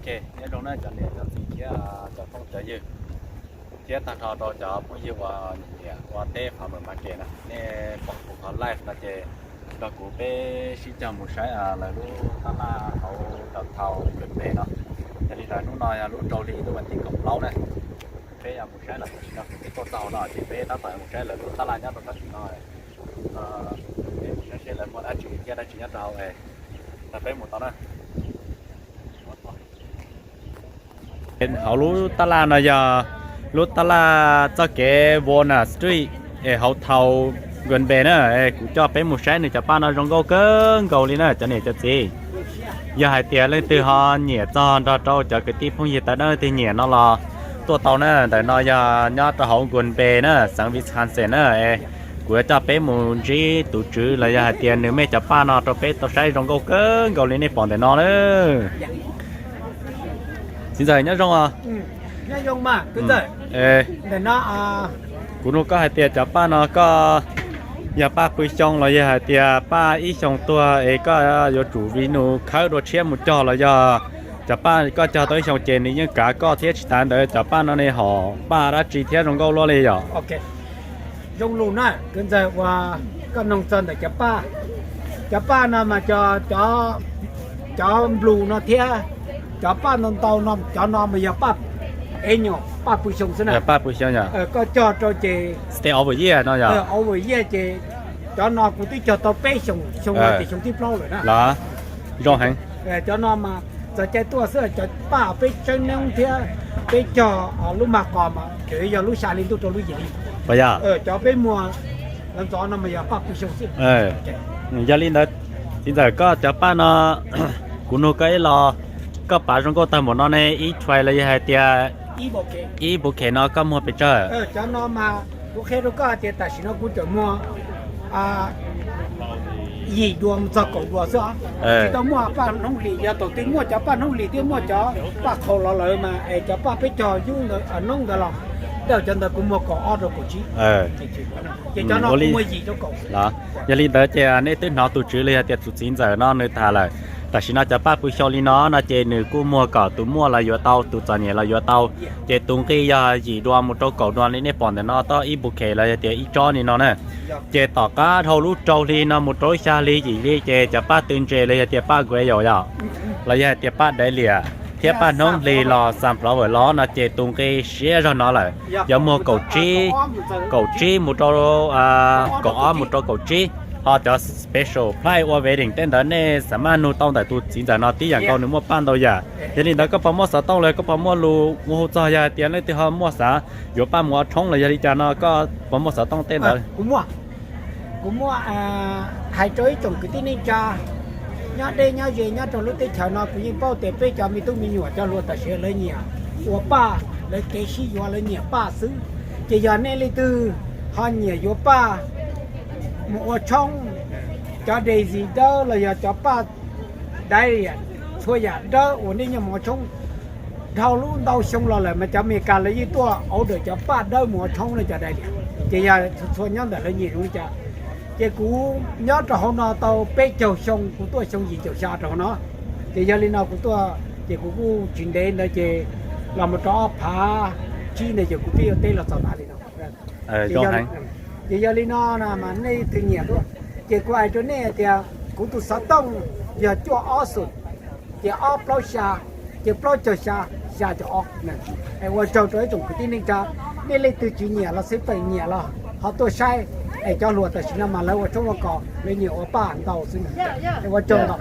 Ok, nyob zoo na cov niam cov txiv thiab cov phooj cov ywg, thiab tag nrho rau cov phooj ywg uas nyiam ua teb Farmers Market na, nej pom kuv qhov live no ces nrog kuv peb sib cog mus saib lawv lub tab laj hauv downtown Green Bay no. Yog li ntawd hnub no yog lub rau hli ntuj vas thib kaum plaub na, peb yog mus saib lawm, tam sim no kuv twb tuaj txog hauv no ces peb tab tom mus saib lawv lub tab laj nyob rau tam sim no. Peb mus saib seb lawv muaj dab tsi thiab dab tsi nyob rau hauv, tag peb mus tau na. Hauv lub tab laj no yog lub tab laj txoj kev Walnut Street es hauv downtown Green Bay na. Kuv coj peb mus saib nws cov paj no zoo nkauj kawg nkaus li na cov niam cov txiv. Yog hais tias leej twg ho nyiam txog nrog rau cov kwv tij phooj ywg tawv dawb leej twg nyiam no los tuaj tau na. Ntawm no yog nyob rau hauv Green Bay na, xeev Wisconsin na. Kuv yuav coj peb mus ntsib tus tswv los yog hais tias nws mej cov paj no rau peb tau saib zoo nkauj kawg nkaus li nej pom ntawm no na. Txiv ntxawm nyob zoo os. Kuv nug koj hais tias cov paj no koj yog paj pw xyoo los yog hais tias paj ib xyoo tuag es koj yuav tsum vij nus khawb dua tshiab mus cog los yog cov paj koj cog tau ib xyoo ces nws yeej kav koj thiab tsis tas ntawd cov paj no ne hom paj dab tsi thiab zoo nkauj luaj li yom? Zoo lus na kwv ntxawg uas koj noog txog ntawm cov paj, cov paj no mas cov nplus no thiab cov paj ntau ntau no cov no mas yog paj ev nyuam paj pw xyoo xwb na. Paj pw xyoo yom? Koj cog rau ces stay over year no yom? Over year ces cov no kuv twb cog tau peb xyoo, xyoo no ces xyoo thib plaub lawm na. Los zoo heev. Cov no mas txog caij tuaj xwb, cov paj peb tseeb noob thiab peb cog lub mag qos mas tseem yog lub xya hli ntuj rau lub yim hli. Puas yog? Cov peb muag los ntxov no mas yog paj pw xyoo xwb. Yog li ntawd, txiv ntxawm koj cov paj no, kuv nug koj ib los, koj pav zoo nkauj tag npaum no ne, ib tray los yog hais tias ib bouquet no koj muag pes tsawg? Cov no mas kuv qhia rau koj hais tias tam sim no kuv tseem muag yim dua mus txog kaum dua xwb os. Tsis tau muaj paj hnoob hlis, yog thaum twg muaj cov paj hnoob hlis thiab muaj cov paj qhaus los lawm mas es cov paj peb cog yub ntawd noob ntawd los, tej cov ntawd kuv muag kaum ob rau kaum tsib. Ces cov no kuv muag yim rau kaum. Yog li ntawd ces nej twb hnov tus tswv los yog tias tus txiv ntxawm no nws tham lawm, tam sim no cov paj pw xyoo li no no ces nws kuj muag kom tus muaj los yuav tau, tus txom nyem los yuav tau. Ces tus nqi yog yim dua mus rau kaum dua li nej pom ntawm no, tau ib bouquet los yog tias ib tsob li no na. Ces tom qab dhau lub rau hli no mus rau lub xya hli yim hli ces cov paj tw ntses los yog tias paj grape yom, los yog hais tias paj dahlia thiab paj hnoob hlis los sunflower los no ces tus nqi siab zog no lawm, yog muag kaum tsib, kaum tsib mus rau, kaum ob mus rau kaum tsib. Ho cov special price ua wedding tej ntawd nej xav mas nug tau ntawm tus txiv ntxawm no tib yam nkaus, nws muaj paj ntau yam. Yog li ntawd koj puas muaj xov tooj los koj puas muaj lus ua hu txog yog hais tias leej twg ho muaj xav yuav paj mus ua tshoob los yog li cas no koj puas muaj xov tooj tej ntawd? Kuv muaj, hais rau ib tsoom kwv tij neej tsa nyob deb nyob ze nyob rau lub teb chaws no, kuv yeej paub tias peb cov me tub me nyuam cov hluas tam sim lawv nyiam ua paj, lawv kev sib yuav lawv nyiam paj xwb. Ces yog nej leej twg ho nyiam yuav paj mus ua tshoob, cov daisy dawb los yog cov paj dahlia, txhua yam dawb uas nej nyiam mus ua tshoob. Dhau lub ntau xyoo los lawm mas cov Amelikas lawv yeej tuaj order cov paj dawb mus ua tshoob no, cov dahlia. Ces yog txhua nyob ntawm lawv nyiam zoo li cas. Ces kuv nyob rau hauv no tau peb caug xyoo, kuv tuaj xyoo yim caum xya rau hauv no. Ces yog li no kuv tuaj ces kuv kuj tsis ntev ntawd ces los mus rau ob phav tsib ntawd ces kuv twb yuav teb los txog tav li no. Ces yog li no mas nej twg nyiam tuaj, ces kuv hais rau nej tias kuv tus xov tooj yog cuaj ob xoom, ces ob plaub xya, ces plaub caug xya, xya caum ob. Ua tsaug rau ib tsoom kwv tij neej tsa, nej leej twg tsis nyiam los xij peem, nyiam los ho tuaj saib. Es cov hluas tam sim no mas lawv ua tshoob ua kos, lawv nyiam ua paj ntau xwb. Ua tsaug ntau.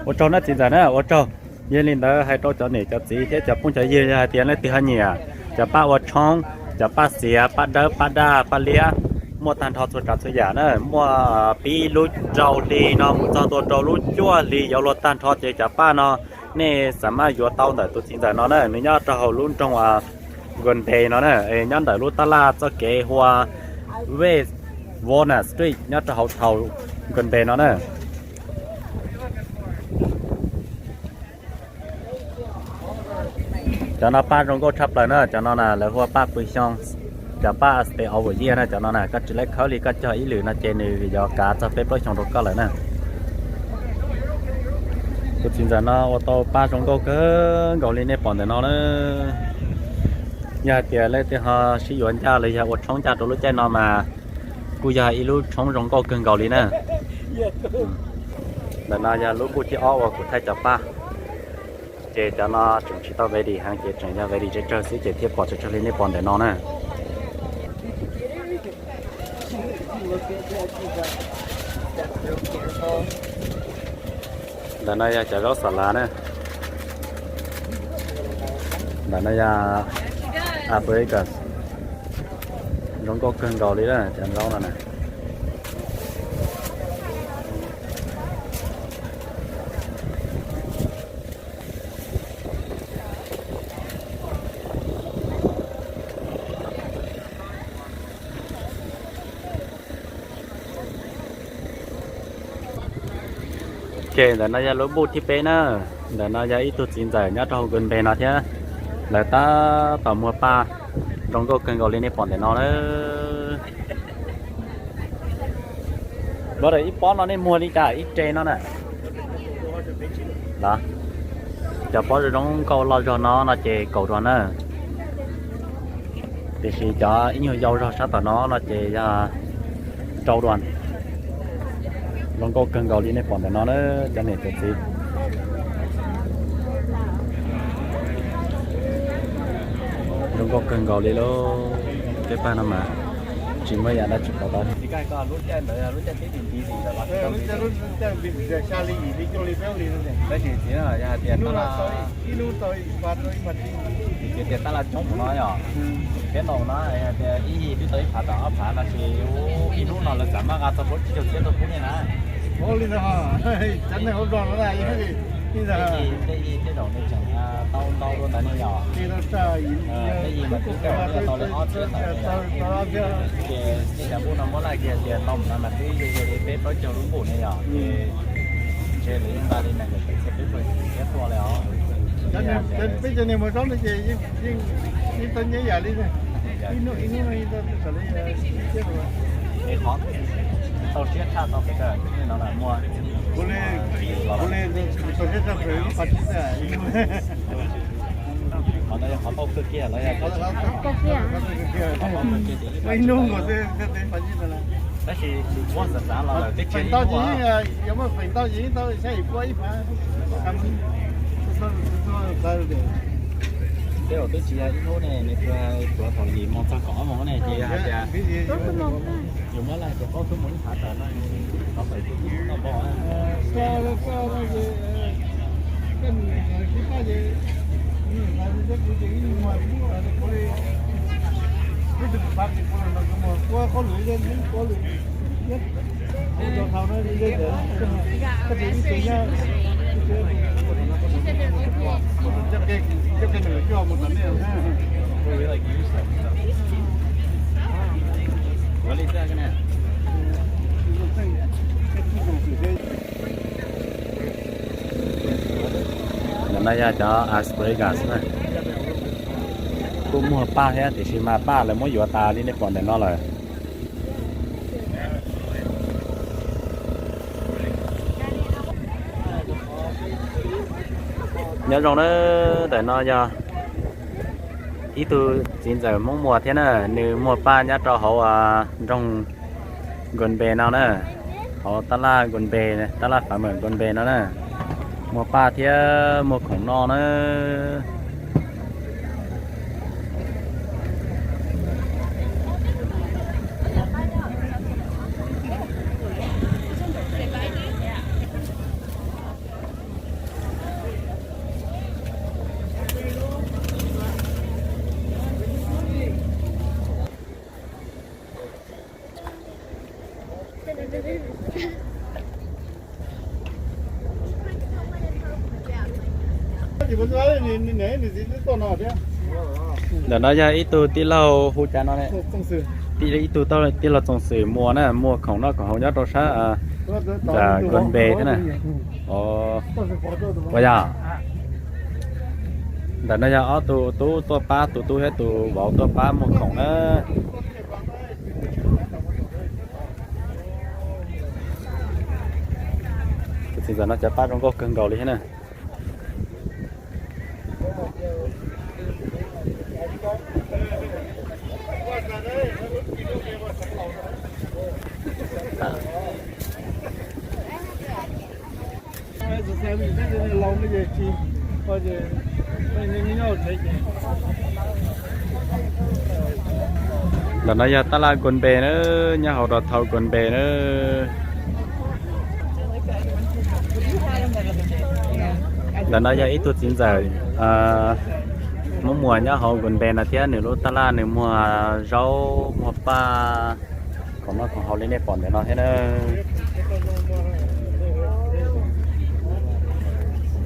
Ua tsaug na txiv ntxawm na, ua tsaug. Yog li ntawd hais rau cov niam cov txiv thiab cov phooj cov ywg, yog hais tias leej twg ho nyiam cov paj ua tshoob, cov paj xiav, paj dawb, paj daj, paj liab, muaj tag nrho txhua tsav txhua yam na. Muaj pib lub rau hli no mus txog tua rau lub cuaj hli yuav luag tag nrho ces cov paj no nej xav mas yuav tau ntawm tus txiv ntxawm no na. Nws nyob rau hauv lub nroog Green Bay no na, nyob ntawm lub tab laj txoj kev hu ua West Walnut Street nyob rau hauv thaum Green Bay no na. Cov no paj zoo nkauj tshaj plaws na, cov no na lawv hu ua paj pw xyoo, cov paj stay over year na, cov no na koj tsis lab khawb li, koj cog ib lwm no ces nws yuav kav txog peb plaub xyoo rau koj lawm na. Tus txiv ntxawm no ua tau pab zoo nkauj kawg nkaus li nej pom ntawm no na. Yog hais tias leej twg ho sib yuav ncaj los yog ua tshoob ncaj rau lub caij no mas kuj yog ib lub tshoob zoo nkauj kawg nkaus li na. Ntawm no yog lub npuj thib ob uas kuv thaij cov paj. Ces cov no tseem tsis tau ready heev ces tseem yog ready tsawg tsawg xwb ces thiaj pom tsawg tsawg li nej pom ntawm no na. Ntawm no yog cov zaub xas lav na. Ntawm no yog asparagus, zoo nkauj kawg nkaus li na cov zaub no na. Ces ntawm no yog lub npuj thib peb na. Ntawm no yog ib tug txiv ntxawm nyob rau hauv Gunpe no thiab. Lawv tab tom muag paj zoo nkauj kawg nkaus li nej pom ntawm no na. Brother, ib pob no nej muag li cas ib re no na? Los, cov pob zoo zoo nkauj loj zog no no ces kaum dua na. Tiam sis cov ib nyuag yau zog sab tom no no ces yog rau dua. Zoo nkauj kawg nkaus li nej pom ntawm no na, cov niam cov txiv. Zoo nkauj kawg nkaus li lauj. Tej paj no mas tsis muaj yam dab tsi pov tau. Tab sis txiv, yog hais tias tab laj coob mus no yog, peb ntaus no hais tias ib yig twb tau ib phav tawm ob phav no ces ib hnub no lawv txawm maj nqa txog plaub tsib caug txhiab tuaj pub nej na. Tej yig tej zaum nej tseem tau ntau dua ntawd ne yom. Tej yig mas twb tau li ob txhiab tawm ne yom. Ces tej cov npuj no muab laj kiag hais tias ntau mus no mas twb yog li peb plaub caug lub npuj ne yom. Ces ntshe lawv yeej nqa li nees nkaum peb txhiab peb puas txhiab tuaj li os. Peb cov niag muag zaub no ces yeej tau nyiaj yam li, ib hnub ib hnub no yeej tau li ib txhiab rau. Es qhov tau siab tshaj tau pes tsawg no muag, kuv li tau siab tshaj plaws ib phav tsib xwb. Qhov no yog qhov pauj kawg kiag los yog? Ib hnub nkaus xwb thiaj tau ib phav tsib xwb. Tab sis muab xav xav los lawm twb tsis feem ntau ces, yog muaj feem ntau ces yeej tau xyab yim pua ib phav. Tej zaum twb tsis yog ib hnub ne, nws tuav thaum yim moos txog kaum ob moos ne ces yog hais tias yus muab laj ces plaub tug moos ib phav tawm no, tau pem tug no npau. Ntawm no yog cov asparagus na. Kuj muag paj thiab tiam sis mas paj lawv muab yuav tas li nej pom ntawm no lawm. Nyob zoo na, ntawm no yog ib tug txiv ntxawm Hmoob Muas thiab na, nws muag paj nyob rau hauv nroog Nkunpe no na, hauv tab laj Nkunpe, tab laj Fav Mem Nkunpe no na, muag paj thiab muag khoom noj na. Ntawm no yog ib tug tij laug hu cas no ne? Ib tug tij laug Txoos Xwm muag na, muag khoom noj khoom haus nyob rau sab Nkunpe thiab na. Ua yog ntawm no yog ob tug tub tuaj pab tus tub thiab tus vauv tuaj pab muag khoom na. Tus txiv ntxawm no cov paj zoo nkauj kawg nkaus li thiab na. Ntawm no yog tab laj Nkuas Npes na, nyob hauv rau thau Nkuas Npes na. Ntawm no yog ib tug txiv ntxawm Hmoob Muas nyob hauv Nkuas Npes no thiab, nws lub tab laj nws muag zaub muag paj, khoom noj khoom haus li nej pom ntawm no thiab na.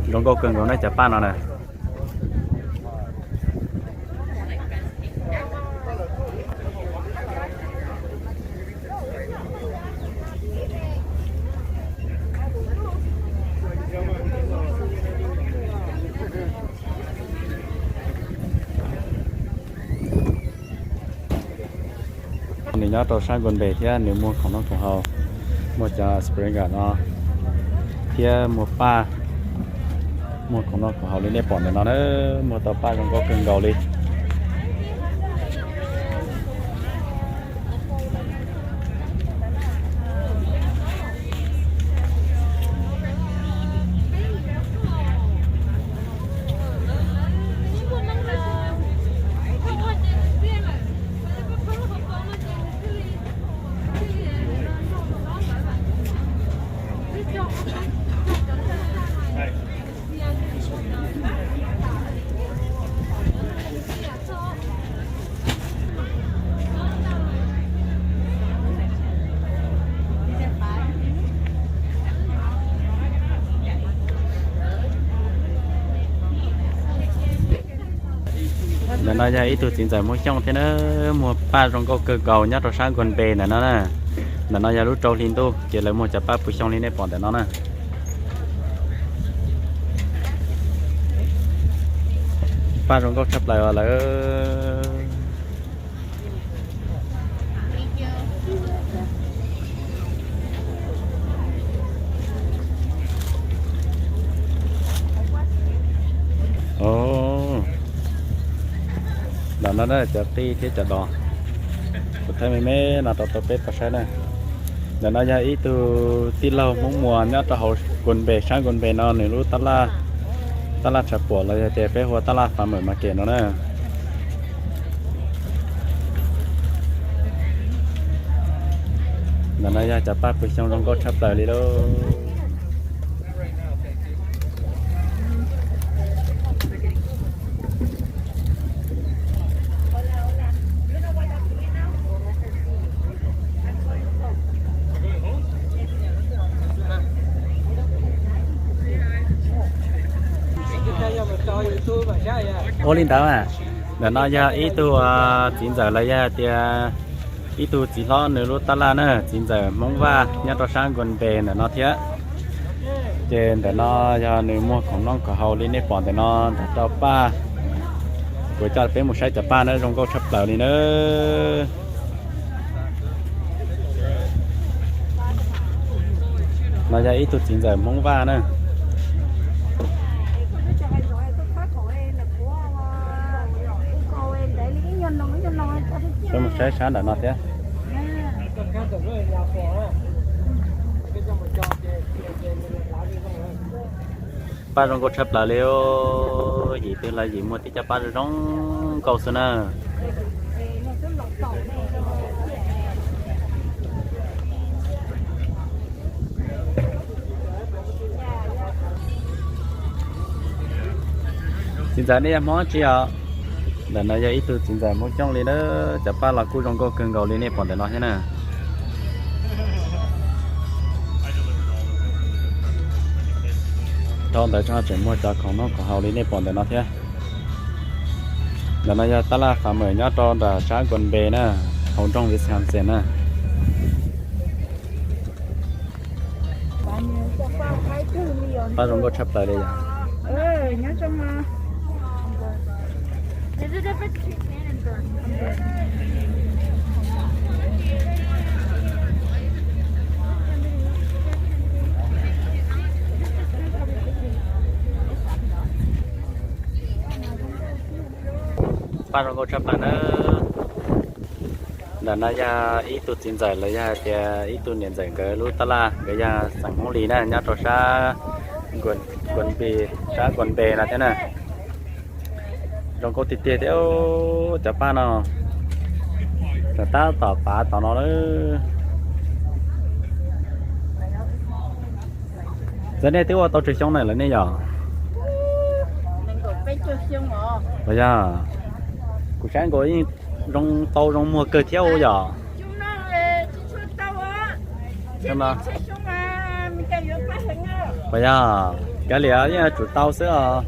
Zoo nkauj kawg nkaus na cov paj no na. Nws nyob rau sab Nkuas Npes thiab nws muag khoom noj khoom haus, muag cov sprinkler no thiab muag paj, muag khoom noj khoom haus li nej pom ntawm no na, muag tau paj zoo nkauj kawg nkaus li. Ntawm no yog ib tug txiv ntxawm Hmoob Xyooj thiab na, muag paj zoo nkauj kawg nkaus nyob rau sab Nkuas Npes ntawm no na. Ntawm no yog lub rau hli ntuj ces lawv muag cov paj puv xyoo li nej pom ntawm no na. Paj zoo nkauj tshaj plaws os lawm. Ntawm no na cov qij thiab cov dos, kuv thaij me me no rau rau peb tau saib na. Ntawm no yog ib tug tij laug Hmoob Muas nyob rau hauv Nkuas Npes, sab Nkuas Npes no nws lub tab laj, tab laj tshav puam los yog tias peb hu ua tab laj farmer market no na. Ntawm no yog cov paj puv xyoo zoo nkauj tshaj plaws li lauj. Ua li ntawd, ntawm no yog ib tug txiv ntxawm los yog tias ib tug txiv hlob nws lub tab laj na, txiv ntxawm Hmoob Vaj nyob rau sab Nkuas Npes ntawm no thiab. Ces ntawm no yog nws muag khoom noj khoom haus li nej pom ntawm no, ntawm rau paj. Kuv coj peb mus saib cov paj na, zoo nkauj tshaj plaws li na. No yog ib tug txiv ntxawm Hmoob Vaj na. Peb mus saib sab nram no thiab. Paj zoo nkauj tshaj plaws li, yim twg los yim muag tib co paj zoo nkauj xwb na. Txiv ntxawm, nej yog Hmoob tsi os? Ntawm no yog ib tug txiv ntxawm Hmoob Xyooj li na, cov paj los kuj zoo nkauj kawg nkaus li nej pom ntawm no thiab na. Dhau ntawd tseem muag cov khoom noj khoom haus li nej pom ntawm no thiab. Ntawm no yog tab laj farmer nyob rau nram sab Nkuas Npes na, hauv nroog Wisconsin na. Paj zoo nkauj tshaj plaws li yom. Paj zoo nkauj tshaj plaws na. Ntawm no yog ib tug txiv ntxawm los yog hais tias ib tug niam ntxawm nkawd lub tab laj, nkawd yog xeem Hmoob Lis na, nyob rau sab Nkuas Npe, sab Nkuas Npe no thiab na. Zoo nkauj tiag tiag thiab cov paj no. Tseem tab tom pav tom no lawm. Txawm nej twb ua tau tsawg xyoo na lawm nej yom? Puas yog? Kuv saib nkaus yeej zoo tau zoo muag kawg thiab yom? Puas yog? Kav liam yeej yuav tsum tau xwb os.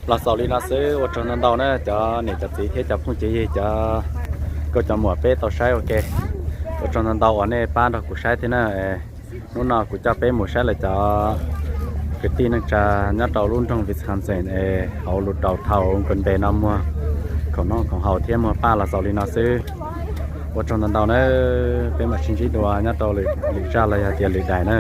Los xaus li no xwb, ua tsaug ntau ntau na cov niam cov txiv thiab cov phooj cov ywg, cov nkauj cov muam peb tau saib ua ke. Ua tsaug ntau ntau uas nej pab nrog kuv saib thiab na. Hnub no kuv coj peb mus saib lawv cov kwv tij neej tsa nyob rau lub nroog Wisconsin es hauv lub downtown Green Bay no muag khoom noj khoom haus thiab muag paj los xaus li no xwb. Ua tsaug ntau ntau na, peb mam sib ntsib dua nyob rau lwm zaj los yog tias lwm daim na.